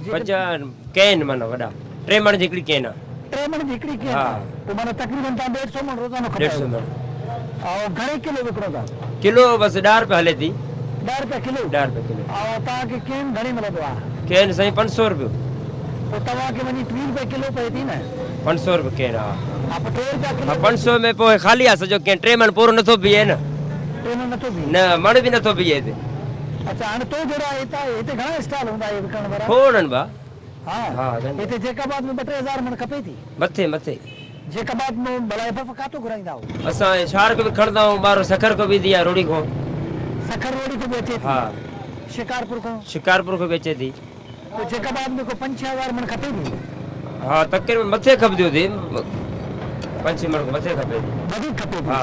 50 ڪين معنيٰ وڏا ٽي مڻ جي هڪڙي ڪين آ. ٽي مڻ جي هڪڙي ڪين آ پوء معنيٰ تقريبن توهان ڏيڍ سئو مڻ روزانو کپايو ڏيڍ سئو مڻ. ۽ گهڻي ڪلو وڪڻو ٿا؟ ڪلو بس ڏهه روپيا هلي ٿي. ڏهه رپيا ڪلو؟ ڏهه رپيا ڪلو. ۽ توهان کي ڪين گهڻي ملندو آ؟ ڪين سائين 500 رپيو. پوء توهان کي وڃي 30 رپيا ڪلو پئي ٿي نه؟ 500 رپيا ڪين ها. ها پوء 3 رپيا ڪلو. ها 500 ۾ پوء خالي آ سڄو ڪين ٽي مڻ پورو نٿو بيهي نه. ٽي مڻ نٿو بيهي؟ نه مڻ به نٿو بيهي هتي. اڇا هاڻي تو جهڙا هتان هتي گهڻا اسٽال هوندا اهي وڪڻڻ وارا؟ کوڙ آهن ڀاء. ها ها گهڻا. هتي جيڪب آباد ۾ ٻه ٽي هزار مڻ کپي ٿي. مٿي مٿي. جيڪب آباد مان ڀلا هي برف ڪاتو گهرائيندا آهيو؟ اسان شهر کان به کڻندا آهيون ٻاهرو سکر کان به ايندي آهي روهڙي کان. سکر روهڙي کان به اچي ٿي. ها. شڪارپور کان؟ شڪارپور کان به اچي ٿي. پوء جيڪب آباد ۾ ڪو پنج ڇهه هزار مڻ کپي ٿي؟ ها تقريبن مٿي کپندي هوندي پنج ڇهه مڻ کان مٿي کپي ٿي. وڌيڪ کپي ٿي. ها.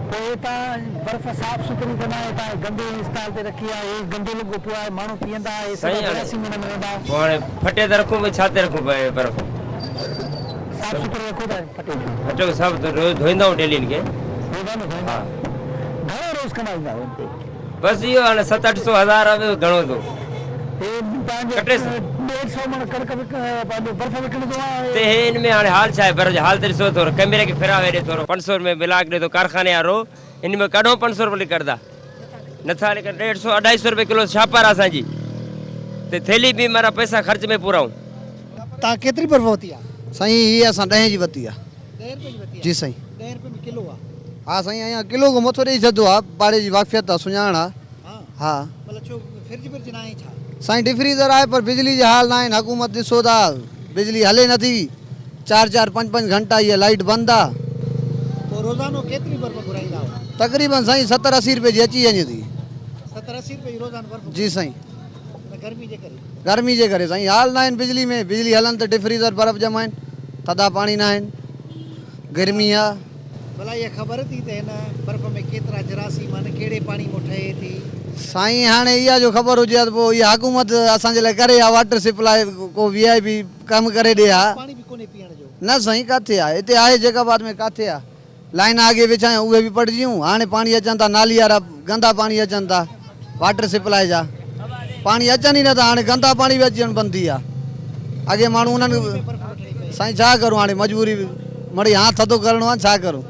پوء هتان برف صاف سٿري ته ناهي هتان گندي اسٽال تي رکي آهي هي گندو لڳو پيو آهي ماڻهو پيئندا هي سڄا سائين هاڻي جراثيم هن ۾ ويندا. پوء هاڻي ڦٽي ته رکون ڀئي ڇا تي رکون برف. صاف سٿرو رکو ٿا ڦٽي کي. ڦٽي کي صاف روز ڌوئيندا آهيون ڊيلي هن کي. روزانو ڌوئيندا آهيو. گهڻو روز ڪمائيندا آهيو هن تي. بس اهو هاڻي ست اٺ سو هزار به گهڻو ٿو. هي توهان جو ڪٽي سو. ڏيڍ سو مڻ ڪڻڪ وڪ پنهنجو برف وڪڻندو آهي. ته هي ان ۾ هاڻي حال ڇا آهي برف جو حال ته ڏسو ٿورو ڪئميري کي ڦيراوي ڏي ٿورو پنج سو روپيه ملاڪ ڏي ٿو ڪارخاني وارو ان ۾ ڪڏهن پنج سو روپيه ڪڍندا نٿا ليڪن ڏيڍ سو اڍائي سو روپيه ڪلو شاپر آهي اسان جي ته ٿيلهي به معنيٰ پئسا خرچ ۾ پورائون. توهان ڪيتري برف ورتي آ؟ سائين هي اسان ڏهين جي ورتي آ. ڏهين روپئي جي ورتي آ؟ جي سائين. ڏهين روپئي ۾ ڪلو آ؟ ها سائين اڃا ڪلو کان مٿو ڏئي ڇڏيو آ پاڙي جي واقفيت آ سڃاڻ آ. ها. ها. مطلب ڇو فرج برج ناهي ڇا؟ سائين ڊفريزر آهي پر بجلي جا حال ناهن حڪومت ڏسو ٿا بجلي هلي نٿي چار چار پنج پنج گهنٽا هي لائيٽ بند آ. پوء روزانو ڪيتري برف گهرائيندا آهيو؟ تقريبن سائين ستر اسي روپئي جي اچي وڃي ٿي. ستر اسي روپئي جي روزانو برف جي سائين. گرمي جي ڪري. گرمي جي ڪري سائين حال ناهن بجلي ۾ بجلي هلن ته ڊفريزر برف ڄمائن ٿڌا پاڻي ناهن گرمي آ. ڀلا اها خبر ٿي ته هن برف ۾ ڪيترا جراثيم آهن ڪهڙي پاڻي مون ٺهي ٿي. سائين هاڻي اها جو خبر هجي ها ته پوء اها حڪومت اسان جي لاء ڪري ها واٽر سپلاء ڪو وي آء پي ڪم ڪري ڏي ها. پاڻي به ڪونهي پيئڻ جو. نه سائين ڪاٿي آ هتي آهي جيڪب آباد ۾ ڪاٿي آ. لائنا اڳي وڇايون اهي به پٽجيون، هاڻي پاڻي اچن ٿا نالي وارا گندا پاڻي اچن ٿا واٽر سپلاء جا پاڻي اچن ئي نٿا هاڻي گندا پاڻي به اچي وڃڻ بند ٿي ويا اڳي ماڻهو انهن سائين ڇا ڪرون هاڻي مجبوري مڙئي هان ٿڌو ڪرڻو آهي ڇا ڪرون.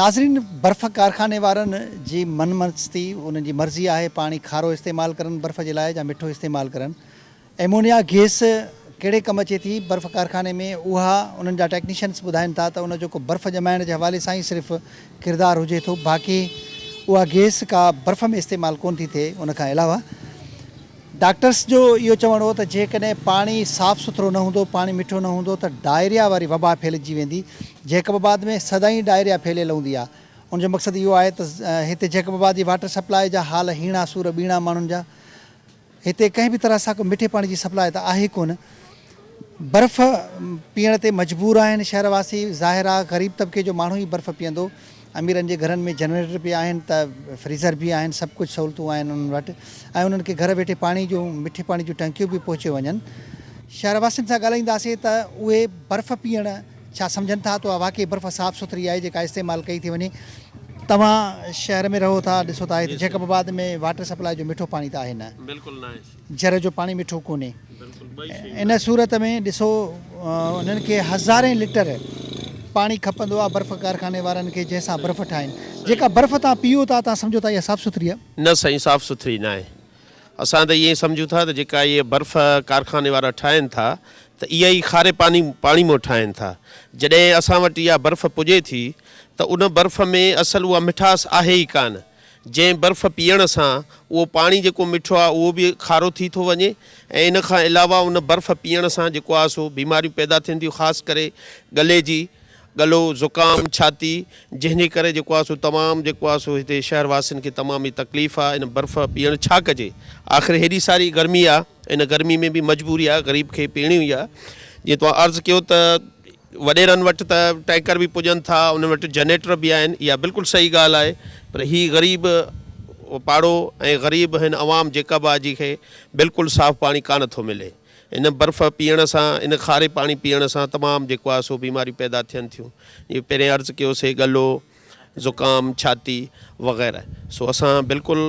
ناظرين برف ڪارخاني وارن جي من مستي انهن جي مرضي آهي پاڻي کارو استعمال ڪرن برف جي لاء يا مٺو استعمال ڪرن ايمونيا گيس ڪهڙي ڪم اچي ٿي برف ڪارخاني ۾ اها انهن جا ٽيڪنيشنس ٻڌائين ٿا ته ان جو ڪو برف ڄمائڻ جي حوالي سان ئي صرف ڪردار هجي ٿو باقي اها گيس ڪا برف ۾ استعمال ڪونه ٿي ٿئي ان کان علاوه ڊاڪٽرس جو اهو چوڻ هو ته جيڪڏهن پاڻي صاف سٿرو نه هوندو پاڻي مٺو نه هوندو ته ڊائريا واري وبا ڦهلجي ويندي جيڪب آباد ۾ سدائين ڊائريا ڦهليل هوندي آهي ان جو مقصد اهو آهي ته هتي جيڪب آباد جي واٽر سپلاء جا حال هيڻا سور ٻيڻا ماڻهن جا هتي ڪنهن به طرح سان ڪو مٺي پاڻي جي سپلاء ته آهي ڪونه. برف پيئڻ تي مجبور آهن شهر واسي، ظاهر آ غريب طبقي جو ماڻهو ئي برف پيئندو، اميرن جي گهرن ۾ جنريٽر به آهن ته فريزر به آهن سڀ ڪجهه سهولتون آهن انهن وٽ ۽ انهن کي گهر ويٺي پاڻي جون مٺي پاڻي جون ٽنڪيون به پهچيو وڃن. شهر واسين سان ڳالهائينداسين ته اهي برف پيئڻ ڇا سمجهن ٿا ته اها واقعي برف صاف سٿري آهي جيڪا استعمال ڪئي ٿي وڃي. توهان شهر ۾ رهو ٿا ڏسو ٿا هتي جيڪب آباد ۾ واٽر سپلاء جو مٺو پاڻي ته آهي نه. بلڪل ناهي. جر جو پاڻي مٺو ڪونهي. بلڪل ٻئي شيون ان صورت ۾ ڏسو انهن کي هزارين لٽر پاڻي کپندو آهي برف ڪارخاني وارن کي جنهن سان برف ٺاهين. جيڪا برف توهان پيئو ٿا توهان سمجهو ٿا اها صاف سٿري آهي. نه سائين صاف سٿري ناهي. اسان ته ائين سمجهون ٿا ته جيڪا اهي برف ڪارخاني وارا ٺاهين ٿا ته اها ئي کاري پاني پاڻي مان ٺاهين ٿا. جڏهن اسان وٽ اها برف پڄي ٿي ته ان برف ۾ اصل اها مٺاس آهي ئي ڪانه. جنهن برف پيئڻ سان اهو پاڻي جيڪو مٺو آهي اهو به کارو ٿي ٿو وڃي ۽ ان کان علاوه ان برف پيئڻ سان جيڪو آهي سو بيماريون پيدا ٿين ٿيون خاص ڪري ڳلي جي ڳلو، زڪام، ڇاتي، جنهن جي ڪري جيڪو آهي سو تمام جيڪو آهي سو هتي شهر واسين کي تمام ئي تڪليف آهي ان برف پيئڻ ڇا ڪجي آخر هيڏي ساري گرمي آهي ان گرمي ۾ به مجبوري آهي غريب کي پيئڻي ئي آهي جيئن توهان عرض ڪيو ته وڏيرن وٽ ته ٽينڪر به پڄن ٿا انهن وٽ جنريٽر به آهن اها بلڪل صحيح ڳالهه آهي پر هي غريب پاڙو ۽ غريب هن عوام جيڪب آجي کي بلڪل صاف پاڻي ڪانه ٿو ملي. ان برف پيئڻ سان ان کاري پاڻي پيئڻ سان تمام جيڪو آهي سو بيماريون پيدا ٿين ٿيون جيئن پهرين عرض ڪيو سي ڳلو زڪام ڇاتي وغيره سو اسان بلڪل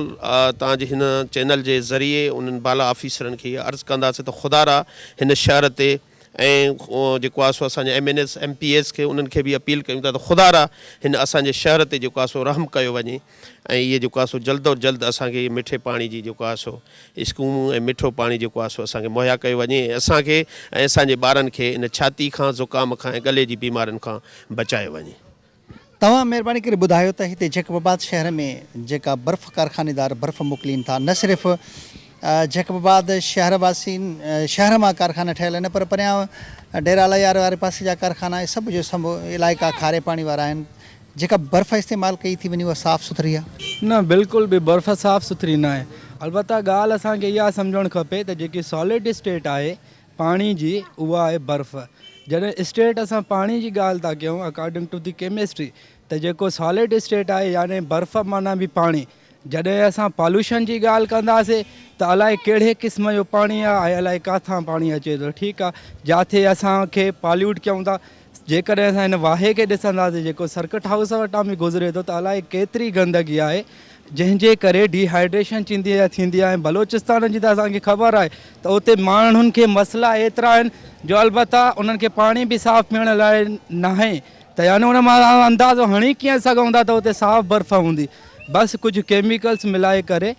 توهان جي هن چينل جي ذريعي انهن بالا آفيسرن کي عرض ڪنداسين ته خدارا هن شهر تي ۽ جيڪو آهي سو اسان جي M N As M P As کي انهن کي به اپيل ڪيون ٿا ته خدا را هن اسان جي شهر تي جيڪو آهي سو رحم ڪيو وڃي ۽ اهي جيڪو آهي سو جلد اور جلد اسان کي مٺي پاڻي جي جيڪو آهي سو اسڪيمون ۽ مٺو پاڻي جيڪو آهي سو اسان کي مهيا ڪيو وڃي ۽ اسان کي ۽ اسان جي ٻارن کي ان ڇاتي کان زڪام کان ۽ ڳلي جي بيمارين کان بچايو وڃي. توهان مهرباني ڪري ٻڌايو ته هتي جيڪب آباد شهر ۾ جيڪا برف ڪارخانيدار برف موڪلين ٿا نه صرف جيڪب آباد شهر واسين شهر مان ڪارخانا ٺهيل آهن پر پريان ڊيرا الهيار واري پاسي جا ڪارخانا ۽ سڀ جو سڀ علائقا کاري پاڻي وارا آهن جيڪا برف استعمال ڪئي ٿي وڃي اها صاف سٿري آهي؟ نه بلڪل به برف صاف سٿري ناهي البته ڳالهه اسان کي اها سمجهڻ کپي ته جيڪي سالڊ اسٽيٽ آهي پاڻي جي اها آهي برف. جڏهن اسٽيٽ اسان پاڻي جي ڳالهه ٿا ڪيون اڪارڊنگ ٽو the chemistry ته جيڪو سالڊ اسٽيٽ آهي يعني برف معنيٰ به پاڻي. جڏهن اسان پالوشن جي ڳالهه ڪنداسي ته الائي ڪهڙي قسم جو پاڻي آهي ۽ الائي ڪاٿان پاڻي اچي ٿو ٺيڪ آهي جاٿي اسان کي پاليوٽ ڪيون ٿا جيڪڏهن اسان هن واهي کي ڏسنداسين جيڪو سرڪٽ هائوس وٽان به گذري ٿو ته الائي ڪيتري گندگي آهي جنهن جي ڪري ڊي هائيڊريشن ٿيندي آهي ۽ بلوچستان جي ته اسان کي خبر آهي ته اتي ماڻهن کي مسئلا ايترا آهن جو البته انهن کي پاڻي به صاف پيئڻ لاء ناهي ته يعني ان مان اندازو هڻي ڪيئن سگهون ٿا ته اتي صاف برف هوندي بس ڪجهه ڪيميڪلس ملائي ڪري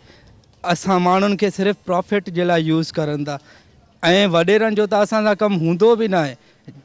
اسان ماڻهن کي صرف پرافٽ جي لاء يوز ڪرن ٿا ۽ وڏيرن جو ته اسان سان ڪم هوندو به ناهي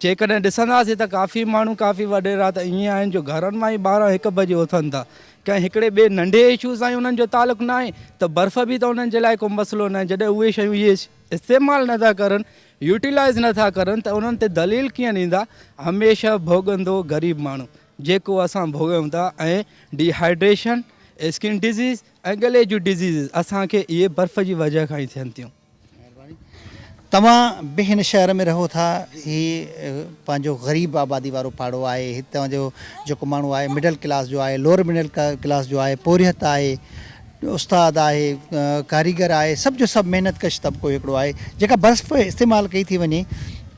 جيڪڏهن ڏسنداسين ته ڪافي ماڻهو ڪافي وڏيرا ته ائين آهن جو گهرن مان ئي ٻارهن هڪ بجي اٿن ٿا ڪنهن هڪڙي ٻئي ننڍي اشو سان ئي انهن جو تعلق ناهي ته برف به ته انهن جي لاء ڪو مسئلو ناهي جڏهن اهي شيون اهي استعمال نه ٿا ڪرن يوٽيلائز نه ٿا ڪرن ته انهن تي دليل ڪيئن ڏيندا هميشه ڀوڳندو غريب ماڻهو جيڪو اسان ڀوڳيون ٿا ۽ ڊي هائيڊريشن اسڪن ڊزيز ۽ ڳلي جون ڊزيزز اسان کي اهي برف جي وجه کان ئي ٿين ٿيون. توهان به هن شهر ۾ رهو ٿا، هي پنهنجو غريب آبادي وارو پاڙو آهي، هتان جو جيڪو ماڻهو آهي مڊل ڪلاس جو آهي، لوئر مڊل ڪلاس جو آهي، پورهيت آهي، استاد آهي، ڪاريگر آهي، سڀ جو سڀ محنت ڪش طبقو هڪڙو آهي، جيڪا برف استعمال ڪئي ٿي وڃي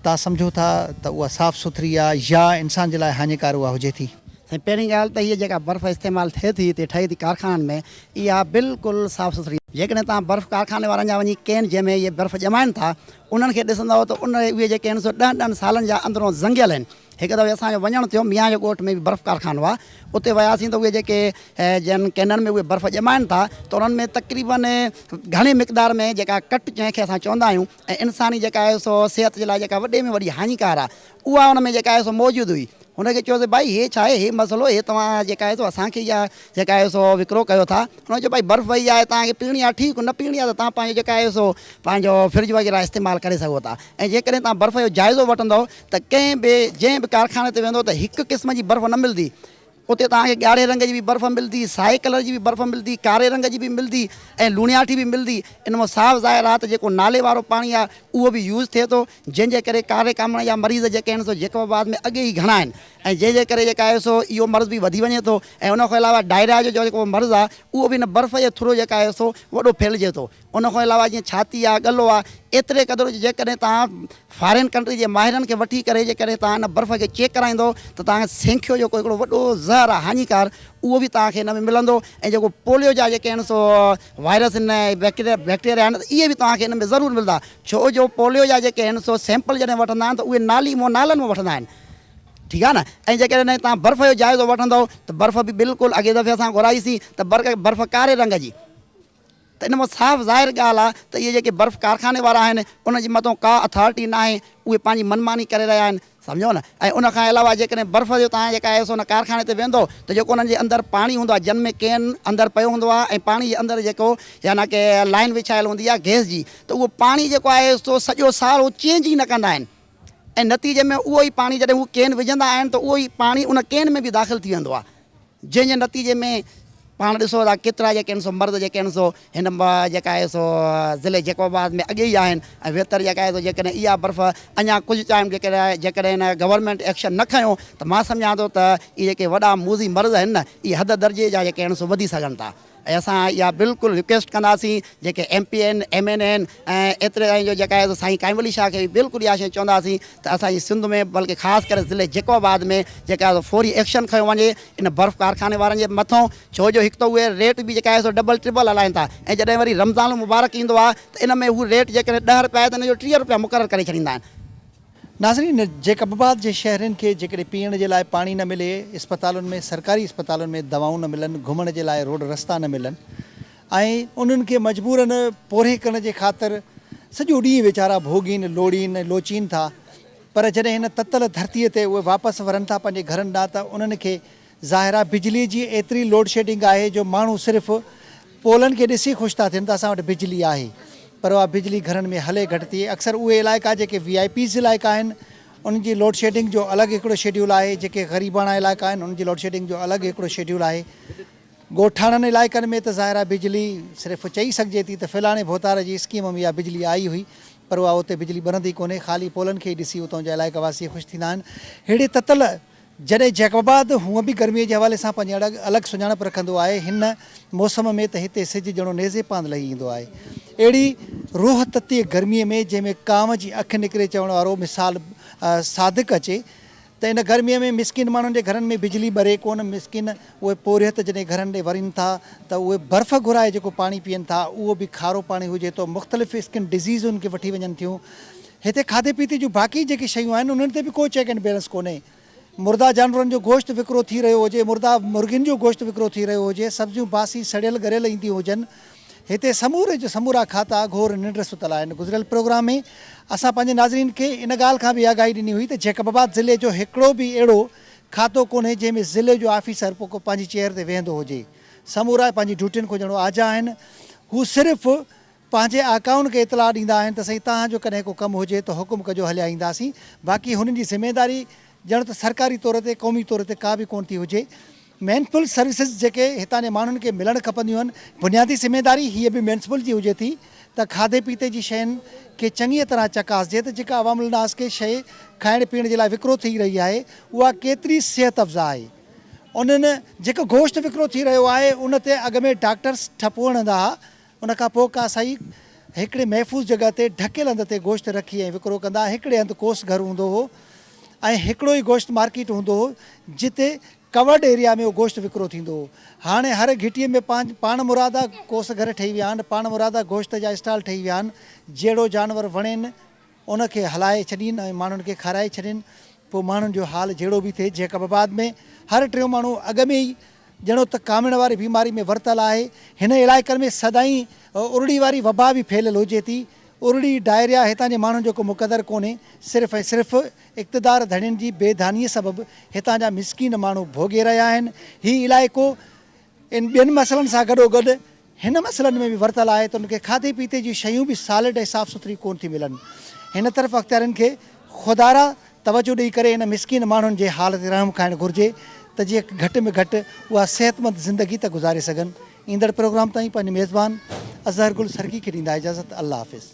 توهان سمجهو ٿا ته اها صاف سٿري آهي يا انسان جي لاء هاڃيڪار اها هجي ٿي؟ سائين پهرين ڳالهه ته هيء جيڪا برف استعمال ٿئي ٿي هتي ٺهي ٿي ڪارخانن ۾ اها بلڪل صاف سٿري. جيڪڏهن توهان برف ڪارخاني وارن جا وڃي ڪين جنهن ۾ اهي برف ڄمائن ٿا انهن کي ڏسندؤ ته ان اهي جيڪي آهن سو ڏهن ڏهن سالن جا اندرون زنگيل آهن. هڪ دفعي اسان جو وڃڻ ٿيو ميان جو ڳوٺ ۾ به برف ڪارخانو آهي اتي وياسين ته اهي جيڪي جن ڪينن ۾ اهي برف ڄمائن ٿا ته انهن ۾ تقريبن گهڻي مقدار ۾ جيڪا ڪٽ جنهن کي اسان چوندا آهيون ۽ انساني جيڪا آهي سو صحت جي لاء جيڪا وڏي ۾ وڏي هاڃيڪار آهي اها ان ۾ جيڪا آهي سو موجود هئي. هن کي چيوسين ڀائي هي ڇا آهي هي مسئلو هي توهان جيڪا آهي سو اسان کي اها جيڪا آهي سو وڪرو ڪيو ٿا. هن چيو ڀائي برف وئي آهي توهان کي پيئڻي آهي ٺيڪ نه پيئڻي آهي ته توهان پنهنجو جيڪا آهي سو پنهنجو فرج وغيره استعمال ڪري سگهو ٿا ۽ جيڪڏهن توهان برف جو جائزو وٺندؤ ته ڪنهن به جنهن به ڪارخاني تي ويندؤ ته هڪ قسم جي برف نه ملندي اتي توهان کي ڳاڙهي رنگ جي به برف ملندي، سائي ڪلر جي به برف ملندي، ڪاري رنگ جي به ملندي ۽ لوڻياٺي به ملندي. ان مان صاف ظاهر آهي ته جيڪو نالي وارو پاڻي آهي اهو به يوز ٿئي ٿو، جنهن جي ڪري ڪاري ڪامڻ جا مريض جيڪي آهن سو جيڪب آباد ۾ اڳي ئي گهڻا آهن ۽ جنهن جي ڪري جيڪا آهي سو اهو مرض به وڌي وڃي ٿو ۽ ان کان علاوه ڊائريا جو جيڪو مرض آهي اهو به ان برف جي ٿرو جيڪا آهي سو وڏو ڦهلجي ٿو. ان کان علاوه جيئن ڇاتي آ، ڳلو آ، ايتري قدر جو جيڪڏهن توهان فارين ڪنٽري جي ماهرن کي وٺي ڪري جيڪڏهن توهان ان برف کي چيڪ ڪرائيندو ته توهان کي سينکيو جيڪو هڪڙو وڏو زهر آ هاڃيڪار اهو به توهان کي ان ۾ ملندو ۽ جيڪو پوليو جا جيڪي آهن سو وائرس آهن ۽ بيڪٽيريا آهن اهي به توهان کي ان ۾ ضرور ملندا ڇو جو پوليو جا جيڪي آهن سو سيمپل جڏهن وٺندا آهن ته اهي نالي مون نالن مان وٺندا آهن ٺيڪ آ نه ۽ جيڪڏهن توهان برف جو جائزو وٺندو ته برف به بلڪل اڳي دفعي اسان گهرائي سين ته برف ڪاري رنگ جي ته ان مان صاف ظاهر ڳالهه آهي ته اهي جيڪي برف ڪارخاني وارا آهن انهن جي مٿان ڪا اٿارٽي ناهي اهي پنهنجي من ماني ڪري رهيا آهن سمجهو نه ۽ ان کان علاوه جيڪڏهن برف جو توهان جيڪا آهي سو ان ڪارخاني تي ويندو ته جيڪو انهن جي اندر پاڻي هوندو آهي جن ۾ ڪين اندر پيو هوندو آهي ۽ پاڻي جي اندر جيڪو يعني ڪي لائن وڇايل هوندي آهي گئس جي ته اهو پاڻي جيڪو آهي سو سڄو سال هو چينج ئي نه ڪندا آهن ۽ نتيجي ۾ اهو ئي پاڻي جڏهن هو ڪين وجهندا آهن ته اهو ئي پاڻي ان ڪين ۾ به داخل ٿي ويندو آهي جنهن جي نتيجي ۾ پاڻ ڏسو ٿا ڪيترا جيڪي آهن سو مرض جيڪي آهن سو هن جيڪا آهي سو ضلعي جيڪب آباد ۾ اڳي ئي آهن ۽ ويتر جيڪا آهي سو جيڪڏهن اها برف اڃا ڪجهه ٽائيم جيڪڏهن جيڪڏهن هن گورنمينٽ ايڪشن نه کنيو ته مان سمجهان ٿو ته اهي جيڪي وڏا موذي مرض آهن نه اهي حد درجي جا جيڪي آهن سو وڌي سگهن ٿا. ۽ اسان اها بلڪل رڪويسٽ ڪنداسين جيڪي ايم پي آهن ايم اين اي آهن ۽ ايتري تائين جو جيڪا آهي سو سائين قائم علي شاهه کي به بلڪل اها شيء چونداسين ته اسان جي سنڌ ۾ بلڪه خاص ڪري ضلعي جيڪب آباد ۾ جيڪا آهي سو فوري ايڪشن کنيو وڃي ان برف ڪارخاني وارن جي مٿون ڇو جو هڪ ته اهي ريٽ به جيڪا آهي سو ڊبل ٽربل هلائين ٿا ۽ جڏهن وري رمضان المبارڪ ايندو آهي ته ان ۾ هو ريٽ جيڪڏهن ڏهه رپيا آهي ته ان جو 30 رپيا مقرر ڪري ڇڏيندا آهن. ناظرين جيڪب آباد جي شهرين کي جيڪڏهن پيئڻ جي لاء پاڻي نه ملي، اسپتالن ۾ سرڪاري اسپتالن ۾ دوائون نه ملن، گهمڻ جي لاء روڊ رستا نه ملن ۽ انهن کي مجبورن پورهيي ڪرڻ جي خاطر سڄو ڏينهن ويچارا ڀوڳين، لوڙين ۽ لوچين ٿا پر جڏهن هن تتل ڌرتيء تي اهي واپس ورن ٿا پنهنجي گهرن ڏانهن ته انهن کي ظاهر آهي بجلي جي ايتري لوڊشيڊنگ آهي جو ماڻهو صرف پولن کي ڏسي خوش ٿا ٿين ته اسان وٽ بجلي آهي پر اها بجلي گهرن ۾ هلي گهٽ ٿي اڪثر اهي علائقا جيڪي وي آء پيز علائقا آهن انهن جي لوڊشيڊنگ جو الڳ هڪڙو شيڊيول آهي جيڪي غريباڻا علائقا آهن انهن جي لوڊشيڊنگ جو الڳ هڪڙو شيڊيول آهي ڳوٺاڻن علائقن ۾ ته ظاهر آهي بجلي صرف چئي سگهجي ٿي ته فلاڻي ڀوتار جي اسڪيم ۾ اها بجلي آئي هئي پر اها اتي بجلي ٻرندي ڪونهي خالي پولن کي ئي ڏسي اتان جا علائقا واسي خوش ٿيندا آهن ههڙي تتل جڏهن جيڪب آباد هونء به گرميء جي حوالي سان پنهنجي الڳ سڃاڻپ رکندو آهي، هن موسم ۾ ته هتي سج ڄڻو نيزي پاند لهي ايندو آهي. اهڙي روح تتيء گرميء ۾ جنهن ۾ ڪانء جي اک نڪري چوڻ وارو مثال صادق اچي ته ان گرميء ۾ مسڪين ماڻهن جي گهرن ۾ بجلي ٻري ڪونه، مسڪين اهي پورهيت جڏهن گهرن ڏي ورين ٿا ته اهي برف گهرائي جيڪو پاڻي پيئن ٿا اهو به کارو پاڻي هجي ٿو، مختلف اسڪن ڊزيز انهن کي وٺي وڃن ٿيون. هتي کاڌي پيتي جون باقي جيڪي شيون آهن انهن تي به ڪو چيڪ اينڊ بيلنس ڪونهي. مرده جانورن جو گوشت وڪرو ٿي رهيو هجي، مرده مرغين جو گوشت وڪرو ٿي رهيو هجي، سبزيون باسي سڙيل ڳريل اينديون هجن. هتي سموري جو سمورا کاتا گهور ننڊ ستل آهن. گذريل پروگرام ۾ اسان پنهنجي ناظرين کي ان ڳالهه کان به آگاهي ڏني هئي ته جيڪب آباد ضلعي جو هڪڙو به اهڙو کاتو ڪونهي جنهن ۾ ضلعي جو آفيسر پنهنجي چيئر تي ويهندو هجي. سمورا پنهنجي ڊيوٽين کان ڄڻو آجا آهن. هو صرف پنهنجي آقائن کي اطلاع ڏيندا آهن ته سائين توهان جو ڪڏهن ڪو ڪم هجي ته حڪم ڪجو هليا اينداسين باقي هنن جي ذميداري ڄڻ ته سرڪاري طور تي قومي طور تي ڪا به ڪونه ٿي هجي. ميونسپل سروسز جيڪي هتان جي ماڻهن کي ملڻ کپنديون آهن بنيادي ذميداري هيء به ميونسپل جي هجي ٿي ته کاڌي پيتي جي شين کي چڱيء طرح چڪاسجي ته جيڪا عوام الناس کي شيء کائڻ پيئڻ جي لاء وڪرو ٿي رهي آهي اها ڪيتري صحت افزا آهي انهن جيڪو گوشت وڪرو ٿي رهيو آهي ان تي اڳ ۾ ڊاڪٽرس ٺپو هڻندا ها ان کان پوء ڪاسائي هڪڙي محفوظ جڳهه تي ڍڪيل هنڌ تي گوشت رکي ۽ وڪرو ڪندا. هڪڙي هنڌ ڪوس گهر هوندو هو ۽ هڪڙو ئي گوشت مارڪيٽ هوندو هو جتي ڪورڊ ايريا ۾ اهو گوشت وڪرو ٿيندو هو. هاڻي هر گهٽيء ۾ پاڻ مرادا ڪوس گهر ٺهي ويا آهن، پاڻ مرادا گوشت جا اسٽال ٺهي ويا آهن. جهڙو جانور وڻين ان کي هلائي ڇڏين ۽ ماڻهن کي کارائي ڇڏين. پوء ماڻهن جو حال جهڙو به ٿئي. جيڪب آباد ۾ هر ٽيون ماڻهو اڳ ۾ ئي ڄڻو ته ڪامڻ واري بيماري ۾ ورتل آهي. هن علائقن ۾ سدائين ارڙي واري وبا به ڦهليل هجي ٿي. ارڙي، ڊائريا، هتان جي ماڻهن جو ڪو مقدر ڪونهي. صرف ۽ صرف اقتدار ڌڻين جي بي ڌانيء سبب هتان جا مسڪين ماڻهو ڀوڳي رهيا آهن. هي علائقو ان ٻين مسئلن سان گڏوگڏ هن مسئلن ۾ به ورتل آهي ته ان کي کاڌي پيتي جون شيون به سالڊ ۽ صاف سٿريون ڪونه ٿيون ملن. هن طرف اختيارين کي خدارا توجه ڏئي ڪري هن مسڪين ماڻهن جي حال تي رحم کائڻ گهرجي ته جيئن گهٽ ۾ گهٽ اها صحتمند زندگي ته گذاري سگهن. ايندڙ پروگرام تائين پنهنجي ميزبان اظهر گل سرڪي کي ڏيندا اجازت الله حافظ.